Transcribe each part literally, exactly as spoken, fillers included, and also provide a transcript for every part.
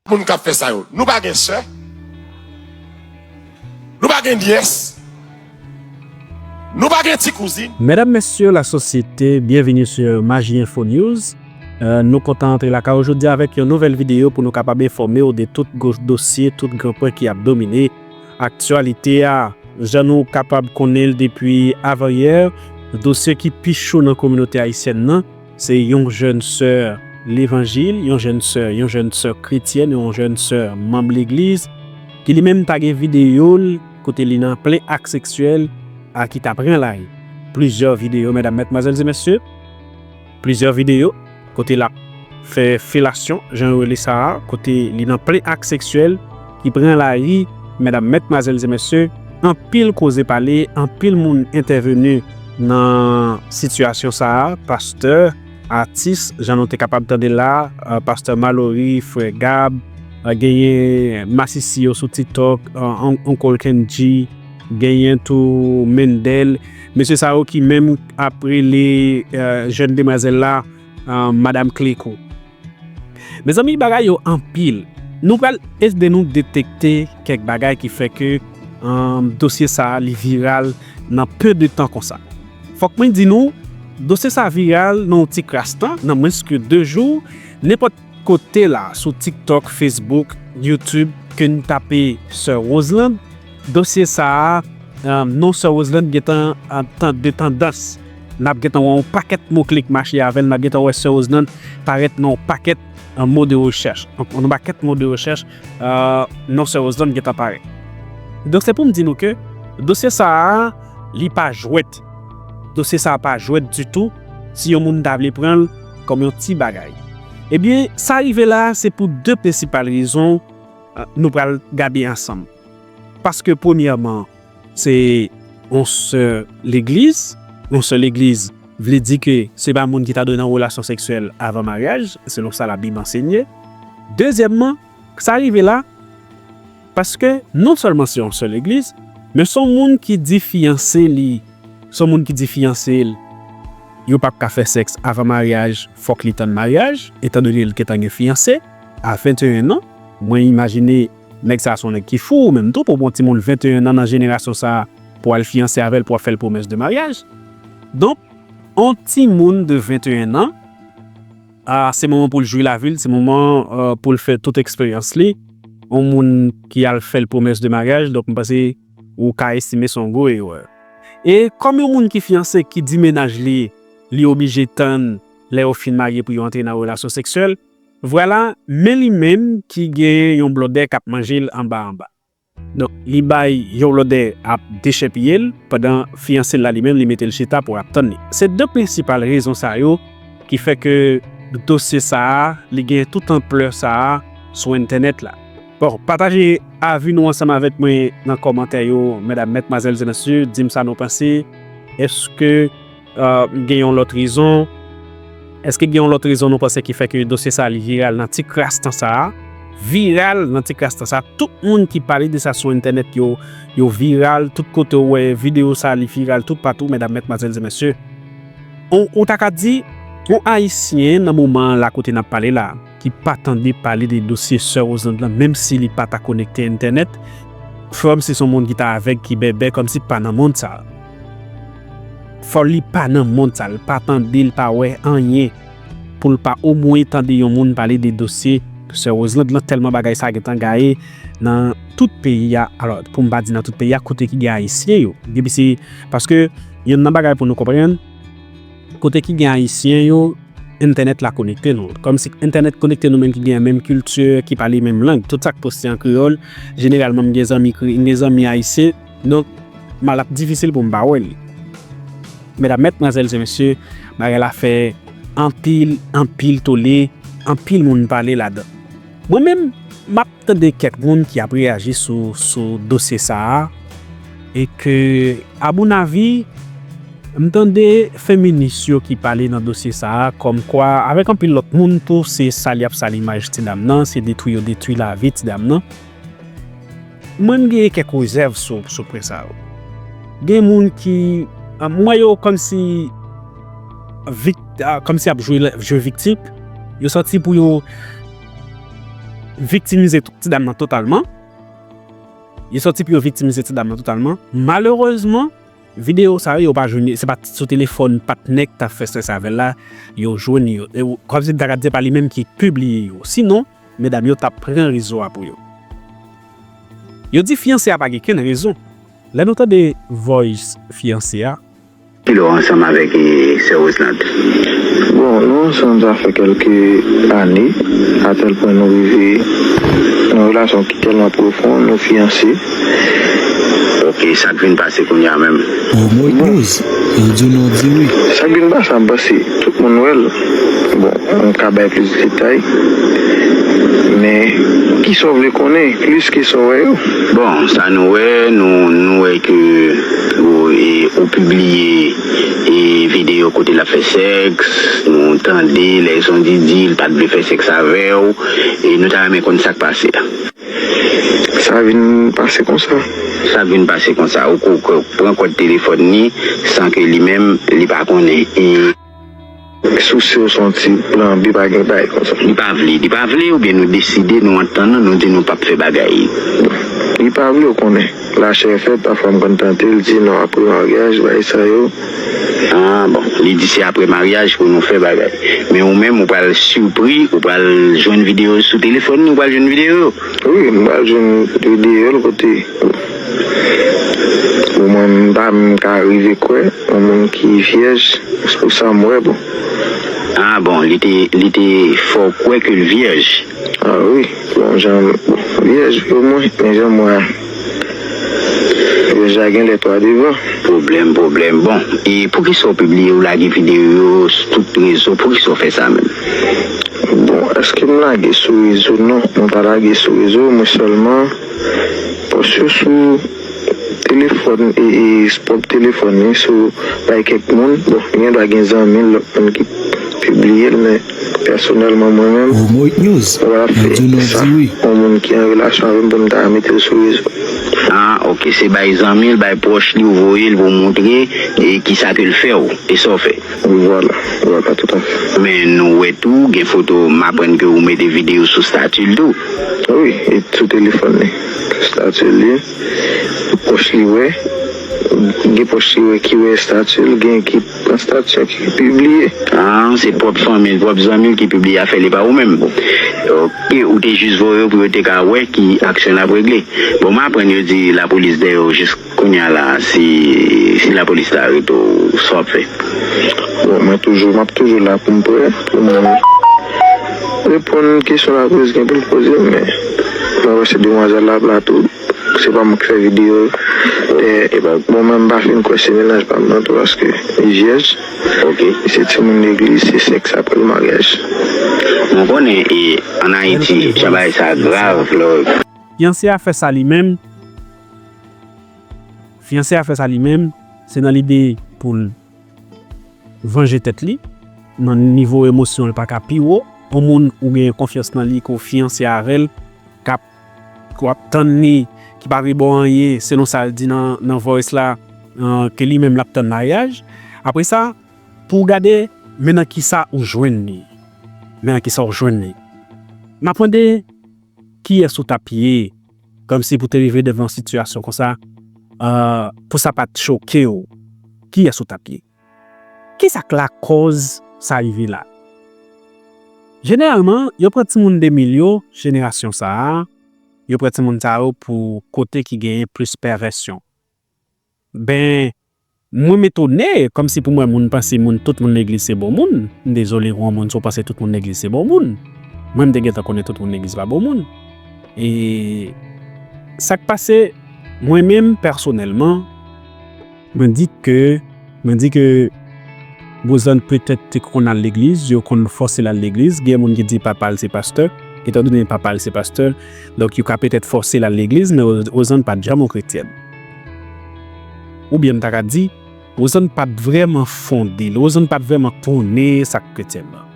Moun k ap fè sa yo. Nou pa gen sè. Nou pa gen nyès. Nou pa gen ti kouzin. Medam, mesye, la sosyete, byenvini sou Maji Enfo News. Euh, nou kontan antre lakay ou jodi avèk yon nouvèl videyo pou nou kapab enfòme w de tout gwo dosye, tout gran pwen ki ap domine aktyalite a. Jan nou kapab konnen l depi avanyè, dosye ki pi cho nan kominote ayisyèn nan, se yon jèn sè levanjil, yon jèn sè, yon jèn sè kretyèn, yon jèn sè manm legliz, ki li menm ta gen videyo l kote li nan plen ak seksyèl a ki ta pran lari. Plizyè videyo, medam, medmwazèl e mesye, plizyè videyo kote l ap fè felasyon, jan yo rele sa a, kote li nan plen ak seksyèl ki pran lari, medam, medmwazèl e mesye, anpil koze pale, anpil moun entèveni nan sitiyasyon sa a, pastè, atis, jan nou te kapab tande la, euh, pastè Malory, frè Gab, euh, genyen masisi yo sou TikTok, euh, Uncle Kendji, genyen tou Mendel, mesye sa yo ki menm ap rele euh, jèn demwazèl la, euh, Madam Cléco. Mezanmi, bagay yo anpil. Nou pral ede nou detekte kèk bagay ki fè ke euh, dosye sa a li viral nan pe de tan konsa. Fòk mwen di nou, dosye sa a viral nan yon ti kras tan, nan mwens ke de jou, nenpòt kote la, sou TikTok, Facebook, YouTube, ke n tape Sè Roseland, dosye sa a, euh, non Sè Roseland gentan an tan de tandans. N ap gentan wè yon pakèt mo kle k mache avè l, n ap gentan wè Sè Roseland parèt nan yon pakèt euh, mo de rechèch. Donk, yon pakèt mo de rechèch, euh, non Sè Roseland gentan parèt. Donk, se pou m di nou ke dosye sa a, li pa jwèt. Dosye sa a pa jwèt ditou, si yon moun ta vle pran l kòm yon ti bagay. Ebyen, sa rive la, se pou de prensipal rezon, euh, nou pral gade ansanm. Paske, premyèman, se yon sè legliz. Yon sè legliz vle di ke se pa moun ki ta dwe nan relasyon seksyèl avan maryaj, selon sa Labib ansenye. Dezyèmman, sa rive la, paske non sèlman se yon sè legliz, men se yon moun ki di fiyanse li, se yon moun ki di fiyanse l, yo p ap ka fè sèks avan maryaj, fòk li tann maryaj, etandone l gentan gen fiyanse, a venteyen an, mwen imajine nèg sa a se yon nèg ki fou, ou menm tou, pou w pran yon timoun venteyen an nan jenerasyon sa a, pou w al fiyanse avè l, pou w ap fè l pwomès de maryaj. Donk, yon timoun de venteyen an, a, se moman pou l jwi lavi l, se moman euh, pou l fè tout eksperyans li. Yon moun ki al fè l pwomès de maryaj, donk m panse ou ka estime se yon gwo erè. E kòm yon moun ki fiyanse, ki di mennaj li, li oblije tann lè yo fin marye pou yo antre nan relasyon seksyèl, vwala, men li menm ki gen yon blòdè k ap manje l anba anba. Donk, li bay yon blòdè ap dechèpiye l, pandan fiyanse l la li menm li mete l chita pou ap tann li. Se de prensipal rezon sa yo ki fè ke dosye sa a, li gen tout anplè sa a sou entènèt la. Bon, pataje avi nou ansanm avèk mwen nan kòmantè yo, medam, medmwazèl e mesye, di m sa nou panse. Èske euh, gen yon lòt rezon? Èske gen yon lòt rezon nou panse ki fè ke dosye sa a li viral nan ti kras tan sa a? Viral nan ti kras tan sa a. Tout moun ki pale de sa sou entènèt yo, yo viral. Tout kote w wè videyo sa a li viral toupatou, medam, medmwazèl e mesye. Ou, ou ta ka di, yon Ayisyen nan moman an la kote n ap pale la, ki pa tande pale de dosye sè Roseland lan, menm si li pa ta konekte entènèt, frè m, si se yon moun ki ta avèg, ki bèbè, kòmsi pa nan mond sa a. Fò li pa nan mond sa a, li pa tande, li pa wè anyen, pou l pa omwen tande yon moun pale de dosye sè Roseland lan, tèlman bagay sa a gentan gaye nan tout peyi a. Alò, pou m pa di nan tout peyi a, kote ki gen Ayisyen yo. Depi se, paske yonn nan bagay pou nou konprann, kote ki gen Ayisyen yo, entènèt la konekte nou. Kòmsi entènèt konekte nou menm ki gen menm kilti, ki pale menm lang. Tout sa k poste an kreyòl, jeneralman m gen zanmi kre-, m gen zanmi ayisyen, donk m al ap difisil pou m pa wè li. Medam, medmwazèl e mesye, bagay la fè anpil, anpil tole, anpil moun pale ladan. Mwen menm, m ap tande kèk moun ki ap reyaji sou, sou dosye sa a, e ke, a mon avi, m tande feminis yo ki pale nan dosye sa a, kòmkwa, avèk anpil lòt moun tou, se sal y ap sal imaj ti dam nan, se detwi yo detwi lavi ti dam nan. Mwen, m genyen kèk rezèv sou, sou pwen sa yo. Gen moun ki, ah, m wè yo kòmsi vik-, ah, kòmsi y ap jwe, jwe viktim. Yo santi pou yo, viktimize ti dam nan totalman. Yo sòti pou yo viktimize ti dam nan totalman. Malerezman, videyo sa yo, yo pa jwenn, se pa sou telefòn patnè k t ap fè sèks avè l la, yo jwenn yo. E w-, kòmsi m ta ka di se pa li menm ki pibliye yo. Sinon, medam yo t ap pran rezo a pou yo. Yo di fiyanse a pa gen kenn rezon. Lè nou tande voice fiyanse a, Ki lè w ansanm avèk, e, sè Roselande? Bon, nou ansanm sa fè kèlke ane, atèl pwen nou rive nan yon relasyon ki tèlman pwofon, nou fiyanse. Ok, sa k vin pase kounye a menm? Omwik News, yo di w non di wi. Sa k vin pase, m panse tout moun wè l. Bon, m ka bay plis detay. Men, kisa w vle konnen plis ke sa w wè yo? Bon, sa nou wè, nou, nou wè ke ou, e, ou pibliye, e, videyo kote l ap fè sèks, nou tande lèzon di di l pa t vle fè sèks avè w, e nou ta renmen konn sa k pase a. Sa vin pase konsa. Sa vin pase konsa. Ou, ou, ou pran kòd telefòn li san ke li menm, li pa konnen. E Souse w se yon ti plan B, pa gen bagay konsa. Li pa vle, li pa vle, oubyen nou deside, nou antann nou, nou di nou p ap fè bagay? Li pa vle, ou konnen. Lachè fèt, pafwa m konn tante l, di non, apre maryaj, bagay sa yo. Ah, bon, li di se apre maryaj pou nou fè bagay. Men ou menm, ou pral sipri, ou pral jwenn videyo sou telefòn li, ou pral jwenn videyo yo? Wi, m pral jwenn videyo l kote. Pou mwen, m pa menm ka rive kwè yon moun ki vyèj, pou sa m wè, bon. Ah bon, li te, li te fè w kwè ke l vyèj? Ah wi, bon, jan, bon, vyèj, omwen, men jan m wè a, vyèj la gen lè twa devan. Pwoblèm, pwoblèm. Bon, e poukisa w pibliye, w lage videyo yo sou tout rezo? Poukisa w fè sa menm? Bon, èske m lage sou rezo? Non, mwen pa lage sou rezo, mwen sèlman pòs yo sou telefòn, e, e, pwòp telefòn li, sou bay kèk moun. Bon, li gendwa gen zanmi l, lòt moun ki pibliye l, men pèsonèlman, mwen menm, Omwik News, mwen pa t ap fè sa. Yon moun ki an relasyon avè m pou m ta mete l sou rezo. Ah, ok, se bay zanmi l, bay pwòch li, ou voye l pou w montre, e, kisa ke l fè w, e sa w fè. Vwala, vwala, toutafè. Men nou wè tou, gen foto, m aprann ke ou mete videyo sou stati l tou. Wi, e sou telefòn li. Stati li, pwòch li wè. Gen pwòch li wè ki wè stati l, gen ki pran stati a ki pibliye. Ah, se pwòp fanmi l, pwòp zanmi l ki pibliye afè li, pa ou menm. Ok, ou te jis voye yo pou yo te ka wè ki aksyon l ap regle. Bon, m aprann yo di lapolis dèyè w jis kounye a la, si, si lapolis ta arete w, sa w ap fè? Bon, mwen toujou, m ap toujou la pou m prè, pou m reponn kesyon lapolis gen pou l poze m, men mwen wè se demwazèl la ap la tou, se pa mwen k fè videyo, e, e pa, bon, mwen m pa fin kwè se mennaj pa m nan tou, paske li vyèj. Ok. Li se timoun legliz, se sèks apre l maryaj. Mwen konnen, e, ann Ayiti, jan bagay sa grav, lò. Fiyanse a fè sa li menm. Fiyanse a fè sa li menm. Se nan lide pou l vanje tèt li. Nan nivo emosyon, li pa ka pi wo. Yon moun ou gen konfyans nan li, ke w fiyanse avè l, k ap, ke w ap tann li, ki pa vle ba w anyen, selon sa l di nan, nan voice la, euh, ke li menm l ap tann maryaj. Apre sa, pou w gade, men nan kisa ou jwenn li. Men nan kisa w jwenn li. M ap mande, kiyès ou t ap ye, kòmsi pou te rive devan sitiyasyon konsa, euh, pou sa pa t choke w, kiyès ou t ap ye? Kisa k lakòz sa rive la? Jeneralman, yo pran timoun de mil yo, jenerasyon sa a, yo pran timoun sa yo pou kote ki genyen plis pèvèsyon. Ben, mwen m etone, kòmsi pou mwen, moun panse moun, tout moun legliz se bon moun. M dezole pou yon moun si w panse tout moun legliz se bon moun. Mwen, m te gentan konnen tout moun legliz pa bon moun. E sa k pase, mwen menm, pèsonèlman, mwen di ke, mwen di ke Rosanne petèt te konn al legliz, yo konn fòse l al legliz. Gen moun ki di papa l se pastè. Etandone papa l se pastè, donk yo ka petèt fòse l al legliz, men Ro-, Rosanne pa t janm yon kretyèn. Oubyen m ta ka di, Rosanne pa t vrèman fonde l, Rosanne pa t vrèman konnen sa k kretyèn nan.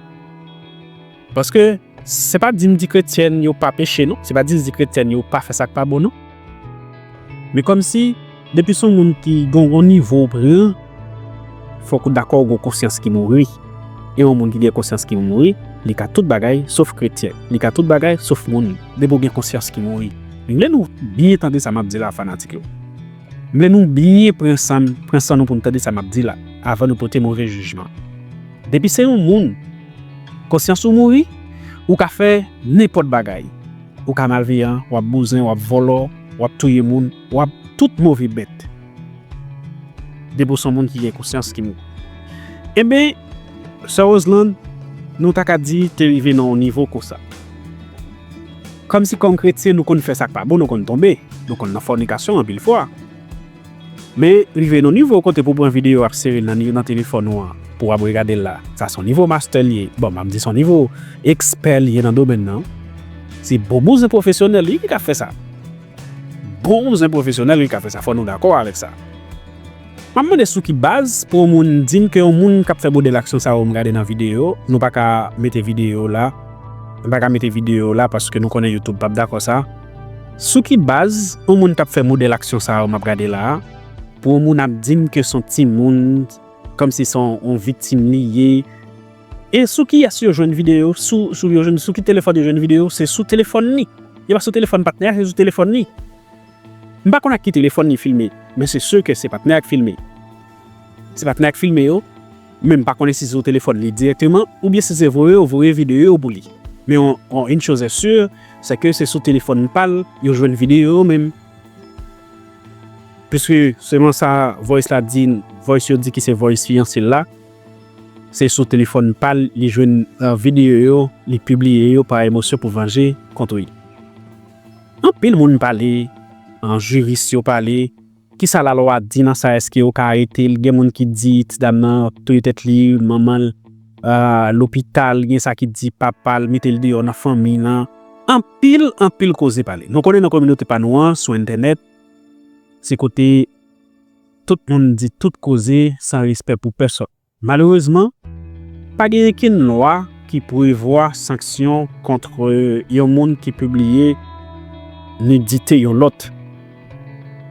Paske, se pa di m di kretyèn yo pa peche, non. Se pa di m di kretyèn yo pa fè sa k pa bon, non. Men kòmsi, depi se yon moun ki gen yon nivo w pran, fòk ou dakò ou gen yon konsyans ki mouri. E yon moun ki gen konsyans ki mouri, Li ka tout bagay sof kretyen. Li ka tout bagay sof moun. Depi w gen konsyans ki mouri. M vle nou byen tande sa m ap di la, fanatik yo. M vle nou byen pran san, pran san nou pou n tande sa m ap di la, avan nou pote move jijman. Depi se yon moun, konsyans ou mouri, ou ka fè nenpòt bagay. Ou ka malveyan, w ap bouzen, w ap vòlò, w ap touye moun, w ap tout move bèt. Depi w se yon moun ki gen konsyans ki mouri. Enben, Sè Roseland, nou ta ka di te rive nan yon nivo konsa. Kòmsi kòm kretyen, nou konn fè sa k pa bon, nou konn tonbe, nou konn nan fònikasyon anpil fwa. Men, rive nan nivo kote pou pran videyo ap sere l nan, nan telefòn ou an, pou w ap regade l la. Sa se yon nivo mastè l ye. Bon, m ap di se yon nivo ekspè l ye nan domèn nan. Se bon bouzen pwofesyonèl, wi, ki ka fè sa. Bon bouzen pwofesyonèl, wi, ka fè sa. Fò nou dakò avèk sa. M ap mande sou ki baz pou yon moun di m ke yon moun k ap fè modèl aksyon sa yo m gade nan videyo, nou pa ka mete videyo la, nou pa ka mete videyo la paske nou konnen YouTube p ap dakò sa. Sou ki baz yon moun k ap fè modèl aksyon sa yo m ap gade la a, pou yon moun ap di m ke se yon timoun, kòmsi se yon, yon viktim li ye. E sou kiyès yo jwenn videyo, sou, sou, yo jwenn, sou ki telefòn yo jwenn videyo, se sou telefòn li. E pa sou telefòn patnè a, se sou telefòn li. M pa konn ak ki telefòn li filme, men se si ke se patnè a k filme. Se patnè a k filme yo, men m pa konnen si se sou telefòn li dirèkteman, oubyen si se voye yo voye videyo yo pou li. Men on, on, une chose est sûre, c'est que se sou telefòn pa l yo jwenn videyo yo menm. Piske selon sa voice la di, voice yo di ki se voice fiyanse l la, se sou telefòn pa l li jwenn, euh, videyo yo, li pibliye yo pa emosyon pou vanje kont li. Anpil moun pale, an jiris yo pale, kisa lalwa di nan sa, èske yo ka arete l? Gen moun ki di ti dam nan touye tèt li, manman l, ah, lopital, gen sa ki di papa l mete l deyò nan fanmi lan. Anpil, anpil koze pale. Nou konnen nan kominote pa nou an, sou entènèt, se kote tout moun di tout koze san respè pou pèsòn. Malerezman, pa gen okenn lwa ki prevwa sanksyon kont yon moun ki pibliye nidite yon lòt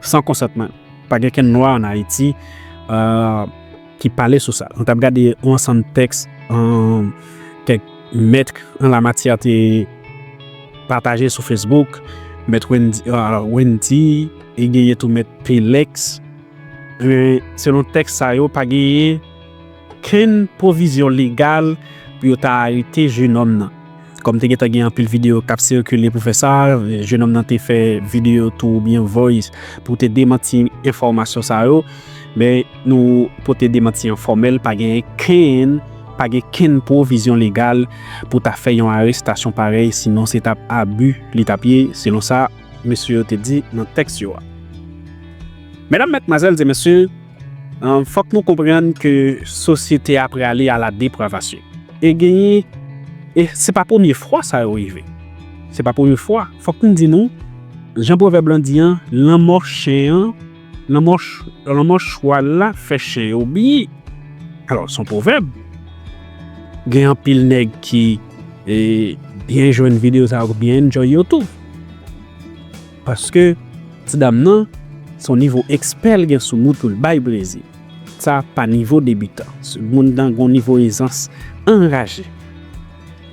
san konsantman. Pa gen okenn lwa ann Ayiti, euh, ki pale sou sa. Nou t ap gade yon ansanm tèks, euh, kèk mèt an la matyè te pataje sou Facebook, mèt Wendy, euh, Wendy, e genyen tou mèt Pelex. Men, selon tèks sa yo, pa genyen okenn pwovizyon legal pou yo ta arete jenòm nan. Kòm te gentan gen anpil videyo k ap sikile pou fè sa, jenòm nan te fè videyo tou oubyen voice pou te demanti enfòmasyon sa yo. Men nou pote demanti an fòmèl, pa gen kenn, pa gen kenn pwovizyon legal pou ta fè yon arestasyon parèy, sinon se t ap abi li t ap ye, selon sa mesye yo te di nan tèks yo a. Medam, matmwazèl e mesye, euh, fòk nou konprann ke sosyete a prale a la depravasyon. E genyen, e se pa premye fwa sa yo rive. Se pa premye fwa. Fòk nou di nou, jan pwovèb lan di an, lanmò chen an, lanmò ch-, lanmò chwal la fè chen yo bliye. Alò, se yon pwovèb. Gen anpil nèg ki, e, byen jwenn videyo sa yo, byen enjoy yo tou. Paske ti dam nan, se yon nivo ekspè l gen sou moun pou l bay plezi. Sa pa nivo debitan. Se moun nan gon nivo ezans anraje.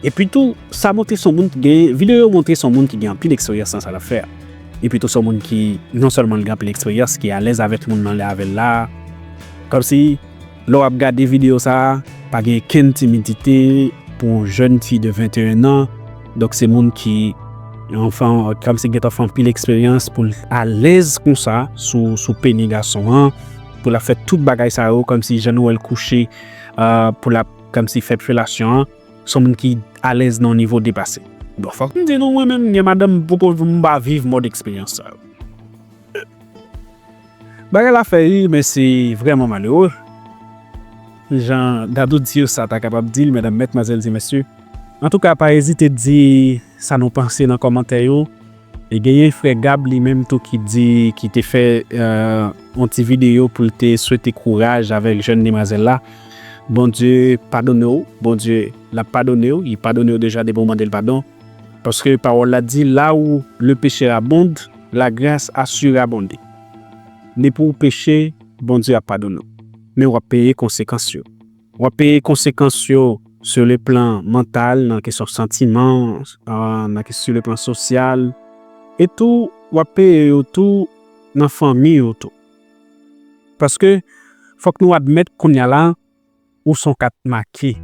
Epi tou, sa montre se yon moun ki gen, videyo yo montre se yon moun ki gen anpil eksperyans nan sa l ap fè a. Epi tou, se yon moun ki, non sèlman l gen anpil eksperyans, ki alèz avèk moun nan lè avè l la. Kòmsi, lè w ap gade videyo sa a, pa gen kenn timidite pou yon jèn fi de venteyen an. Donk, se moun ki, anfen, kòmsi gentan fè anpil eksperyans pou l alèz konsa sou, sou peni gason an, pou l ap fè tout bagay sa yo, kòmsi jan nou wè l kouche, euh, pou l ap kòmsi fè felasyon an, se yon moun ki alèz nan yon nivo depase. Bon, fòk m di nou, mwen menm, gen madanm m poko m pa viv mòd eksperyans sa yo. Bagay la fè ri, men se vrèman malere. Jan Dadou di yo sa ta kapab di l, medam, matmwazèl e mesye. Antouka, pa ezite di sa nou panse nan kòmantè yo. E genyen frè Gab li menm tou ki di, ki te fè, euh, yon ti videyo pou l te swete kouraj avèk jèn demwazèl la. Bondye padone w, Bondye l ap padone w, li padone w deja depi w mande l padon. Paske pawòl la di, là où le péché abonde, la grâce a surabondé. Depi w peche, Bondye ap padone w. Men w ap peye konsekans yo. W ap peye konsekans yo sur le plan mantal, nan kesyon santiman, ah, nan kes-, sur le plan social, e tou, w ap peye yo tou nan fanmi yo tou. Paske, fòk nou admèt kounye a la, ou s on kat make.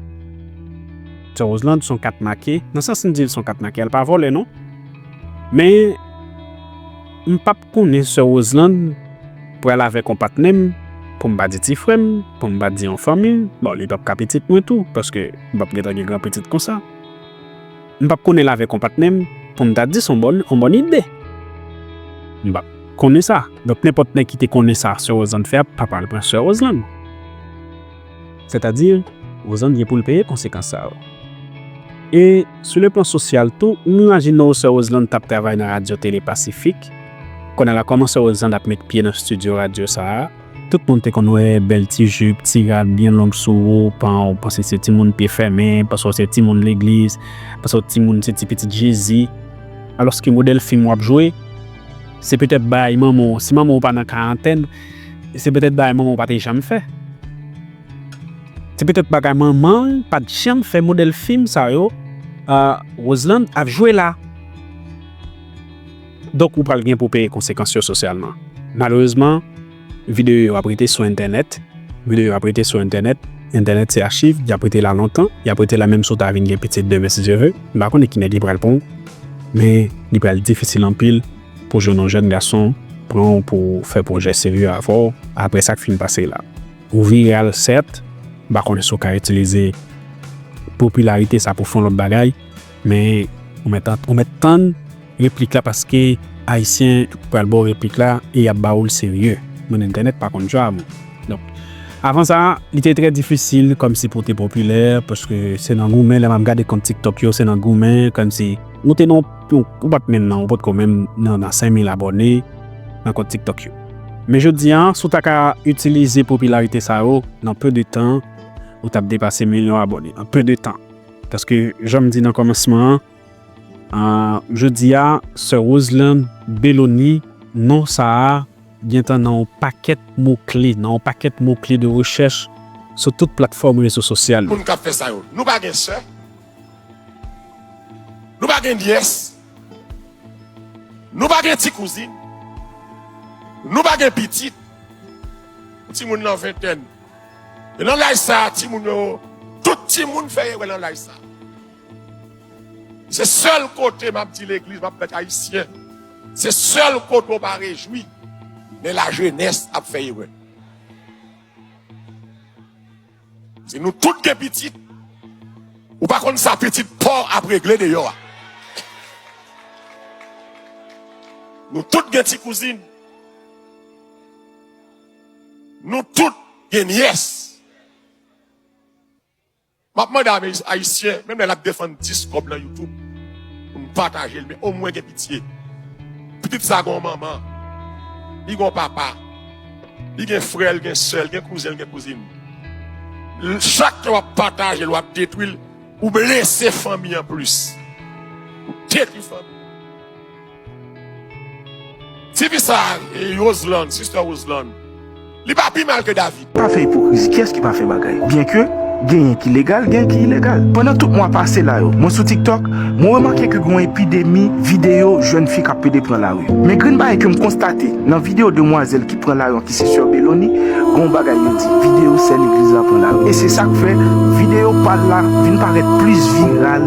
Sè Roseland s on kat make, nan sans m di l s on kat make, l pa vòlè non. Men, m p ap konnen sè Roseland pral avèk yon patnè m, pou m pa di ti frè m, pou m pa di yon fanmi m. Bon, li p ap ka pitit mwen tou, paske m p ap gentan gen gran pitit konsa. M p ap konnen l avèk yon patnè m, pou m ta di s on bòn, yon bòn ide. M p ap konnen sa. Donk, nenpòt nèg ki te konnen sa sè Roseland fè a, pa pral pran sè Roseland. Sètadi, Roseland gen pou l peye konsekans sa yo. E, sou le plan sosyal tou, m imajine w sè Roseland t ap travay nan Radyo Tele Pasifik. Kounye a la, kòman sè Roseland ap met pye nan estidyo radyo sa a, tout moun te konn wè bèl ti jip, ti rad byen long sou ou, pan, ou panse se timoun pye fèmen, panse w se timoun legliz, panse w timoun se ti pitit Jezi. Alòske modèl fim w ap jwe, se petèt bagay manman w, si manman w pa nan karantèn, se petèt bagay manman w pa te janm fè. Se petèt bagay manman l pa t janm fè modèl fim sa yo, ah, Roseland ap jwe la. Donk, ou pral gen pou peye konsekans yo sosyalman. Malerezman, videyo yo ap rete sou entènèt. Videyo yo ap rete sou entènèt. Entènèt se achiv, y ap rete la lontan. Y ap rete la menm si w ta vin gen pitit demen, si Dye vle. M pa konnen ki nèg li pral pran w, men li pral difisil anpil pou jwenn yon jèn gason pran w pou fè pwojè serye avè w apre sa k fin pase la. Ou viral, sèt, m pa konnen si w ka itilize popilarite sa pou fè yon lòt bagay, men ou mèt, ou mèt tann replik la, paske Ayisyen pral ba w replik la e y ap ba w l serye. Moun entènèt pa konn jwe avè w. Donk, avan sa, li te trè difisil kòmsi pou w te popilè, paske se nan goumen, lè m ap gade kont TikTok yo, se nan goumen, kòmsi ou te nan, ou, ou pa t menm nan, ou potko menm nan, nan senk mil abòne nan kont TikTok yo. Men jodi a, si w ta ka itilize popilarite sa yo, nan peu de tan, ou t ap depase milyon abòne, nan peu de tan. Paske, jan m di nan kòmansman an, ah, jodi a, sè Roseland Belony, non sa a, gentan nan yon pakèt mo kle, nan yon pakèt mo kle de rechèch sou tout platfòm rezo sosyal yo. Moun k ap fè sa yo, nou pa gen sè, nou pa gen nyès, nou pa gen ti kouzin, nou pa gen pitit, timoun nan ventèn. E nan laj sa a, timoun yo, tout timoun fè erè nan laj sa a. Se sèl kote m ap di legliz, m ap bat ayisyen. Se sèl kote w pa rejwi, men lajenès ap fè erè. Si nou tout gen pitit, ou pa konn sa pitit pa w ap regle deyò a. Nou tout gen ti kouzin. Nou tout gen nyès. M ap mande a Ayisyen, menm lè l ap defann dis kòb nan YouTube, pou n pataje l, men omwen gen pitye. Pitit sa gen yon manman, li gen yon papa, li gen frè l, gen sè l, gen kouzen l, gen kouzin l. Chak lè w ap pataje l, w ap detwi l, ou blese fanmi an plis. Ou detwi fanmi an. Tifi sa, e, Roseland, Sister Roseland, li pa pi mal ke David. Pa fè ipokrizi, kiyès ki pa fè bagay? Byenke genyen ki legal, genyen ki ilegal. Pandan tout mwa pase la yo, mwen sou TikTok, mwen remake ke gen yon epidemi videyo jèn fi k ap pede pran lari. Men grenn bagay ke m konstate nan videyo demwazèl ki pran lari an, ki se Sè Belony, gen yon bagay yo di, videyo sè legliz la pran lari. E se sa k fè videyo pa l la vin parèt plis viral.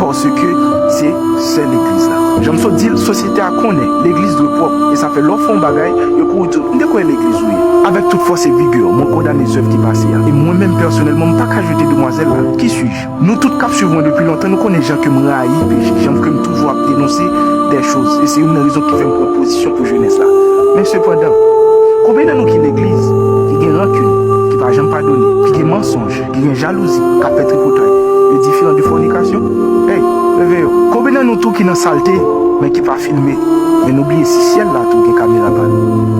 Paske se sè legliz la. Jan m sot di l, sosyete a konnen legliz dwe pwòp, e sa fè lè w fè yon bagay, yo kouri di w, "M te kwè legliz ou ye." Avèk tout fòs e vigè, mwen kondane zèv ki pase a. E mwen menm pèsonèlman, m pa ka jete demwazèl la. Qui suis-je? Nou tout k ap swiv mwen depi lontan, nou konnen jan ke m rayi peche, jan ke m toujou ap denonse des choses. E se youn nan rezon ki fè m pran pozisyon pou jenès la. Men sepandan, konbyen nan nou ki legliz, ki gen rankin, ki pa janm padone, ki gen mansonj, ki gen jalouzi, k ap fè tripotay, e diferan de fònikasyon? Ey, reveye w. Konbyen nan nou tou ki nan salte, men ki pa filme, men nou bliye si syèl la tou gen kamera pa l?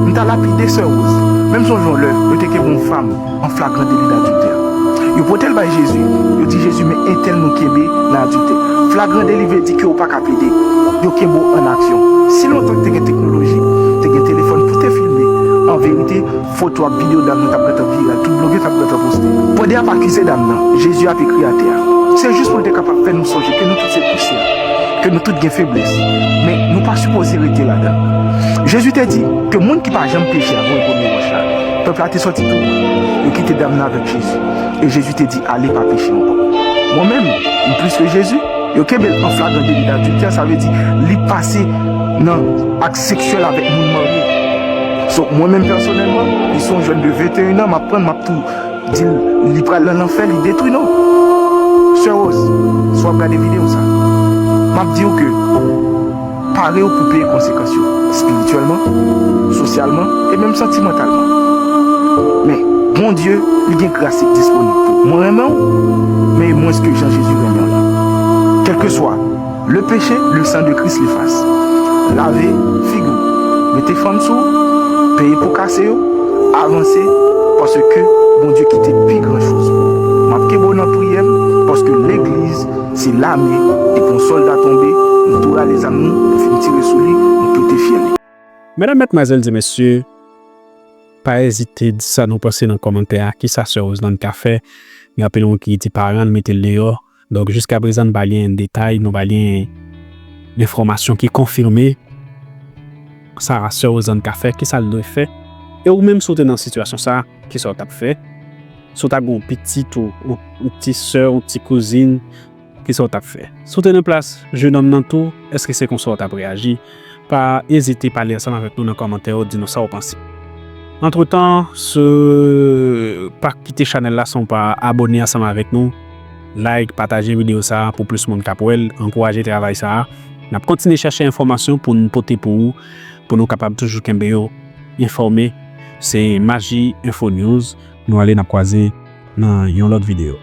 M ta lapide Sè Rose, men m sonje yon lè, yo te kenbe yon fanm an flagran deli dadiltè. Yo pote l bay Jezi, yo di Jezi, "Men entèl nou kenbe nan adiltè." Flagran deli vle di ke w pa ka plede. Yo kenbe w an aksyon. Si lontan te gen teknoloji, te gen telefòn pou te filme, an verite, foto ak videyo dam nan t ap gentan viral, tout blogè t ap gentan poste. Pwodè ap akize dam nan, Jezi ap ekri atè a. Se jis pou l te kapab fè nou sonje ke nou tout se pousyè, ke nou tout gen feblès, men nou pa sipoze rete ladan. Jezi te di ke moun ki pa janm peche a voye premye wòch la. Pèp la te sòti tou, yo kite dam nan avèk Jezi. E Jezi te di, "Ale, pa peche ankò." Mwen menm, m plis ke Jezi. Yo kenbe l an flagran deli dadiltè, sa vle di li pase nan ak seksyèl avèk moun marye. So, mwen menm pèsonèlman, li se yon jèn de venteyen an, m ap pran l, m ap tou di l, li pral nan lanfè, li detwi, non. Sè Rose, si w ap gade videyo sa, m ap di w ke pare w pou peye konsekans yo, espirityèlman, sosyalman, e menm santimantalman. Men, Bondye, li gen gras ki disponib pou ou. Mwen renmen w, men e mwens ke jan Jezi renmen w la. Kèlkeswa le péché, le sang de Christ l'efface. Lave figi w, mete fanm sou ou, peye po kase yo, avanse, paske Bondye kite pi gran choz pou ou. M ap kenbe w nan priyè m, paske legliz se lame, depi yon sòlda tonbe, nou tou rale zam nou, nou fin tire sou li, nou pete fyèl li. Medam, matmwazèl e mesye, pa ezite di sa nou panse nan kòmantè a, kisa sè Roselande ka fè. Gen anpil moun ki di paran l mete l deyò. Donk, jiskaprezan, n pa gen detay, nou pa gen enfòmasyon ki konfime sa sè Roselande ka fè, kisa l dwe fè. E ou menm, si w te nan sitiyasyon sa a, kisa w t ap fè? Si w ta gen yon pitit ou, yon, yon ti sè, yon ti kouzin, kisa w t ap fè? Si w te nan plas jenòm nan tou, èske se konsa w t ap reyaji? Pa ezite pale ansanm avèk nou nan kòmantè yo, di nou sa w panse. Antretan, se, pa kite chanèl la san w pa abòne ansanm avèk nou. Like, pataje videyo sa a pou plis moun k ap wè l, ankouraje travay sa a. N ap kontinye chèche enfòmasyon pou n pote pou ou, pou nou kapab toujou kenbe yo enfòme. Se Maji Enfo News. Nou ale, n ap kwaze nan yon lòt videyo.